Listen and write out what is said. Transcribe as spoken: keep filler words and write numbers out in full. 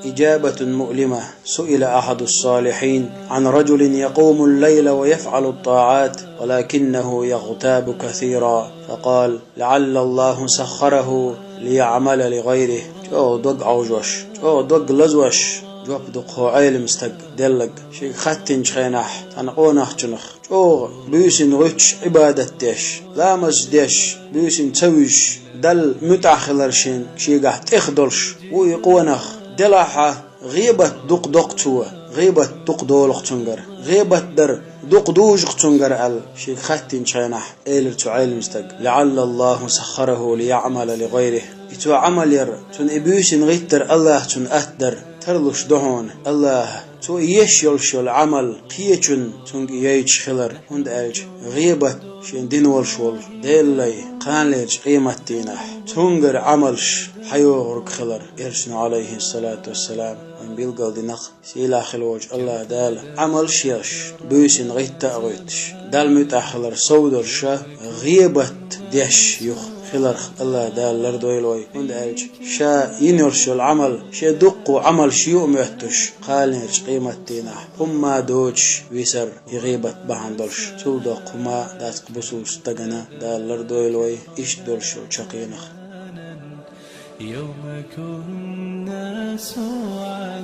إجابة مؤلمة. سئل أحد الصالحين عن رجل يقوم الليل ويفعل الطاعات ولكنه يغتاب كثيرا، فقال: لعل الله سخره ليعمل لغيره. ЧӀогӀа дог Ӏовжош, чӀогӀа дог лазош жоп ду кхо Ӏелам стаг деллаг. Шийга хаттинчу хенахь, цхьана къонахчунах, чӀогӀа буьйсина гӀуьттуш, Ӏибадат деш, ламаз деш, буьйсина ца вуьжуш, Далла муьтӀахь хилар шен шегахь тӀех долуш ву и къонах, делахь а гӀийбат дукха доккху цо, гӀийбат дукха долу-кх цуьнгара, гӀийбат дар дукха дужу-кх цуьнгара аьлла, шега хаттинчу хенахь, элира цу Ӏелам стага: «لعل الله سخره ليعمل لغيره». И цо Ӏамал яр, цунна и буьйсина гӀиттар АллахӀа цунна атта дара, тарлуш ду хьуна АллахӀа. Цо еш йолуш йолу Ӏамал кхечунна цуьнга яйташ хилар, хӀунда аьлча гӀийбат шен дина волуш волу Делан лай кханалерчу къематдийнахь цуьнгара Ӏамалш хьайогӀург хилар. Элчано, Ӏалайхиссалату вассалам, вайн билгалдинарг, сийлахь хила волчу АллахӀа Дала Ӏамалш еш, буьйсина гӀитта а гӀуьттуш, Далла муьтӀахь хилар сов долуш, гӀийбат деш юха хиларх АллахӀа Дала лардойла вай, хӀунда аьлча ша йина йолуш йолу Ӏамал, шен дуккха Ӏамалш юа моьттуш, кханалерчу къематдийнахь хӀумма а доцуш висар и гӀийбат бахьана долуш. Цул доккха хӀума дац-кх бусулба стагана, Дала лардойла вай иштта долуш йолу чаккхенах. يوم كنا سعداء.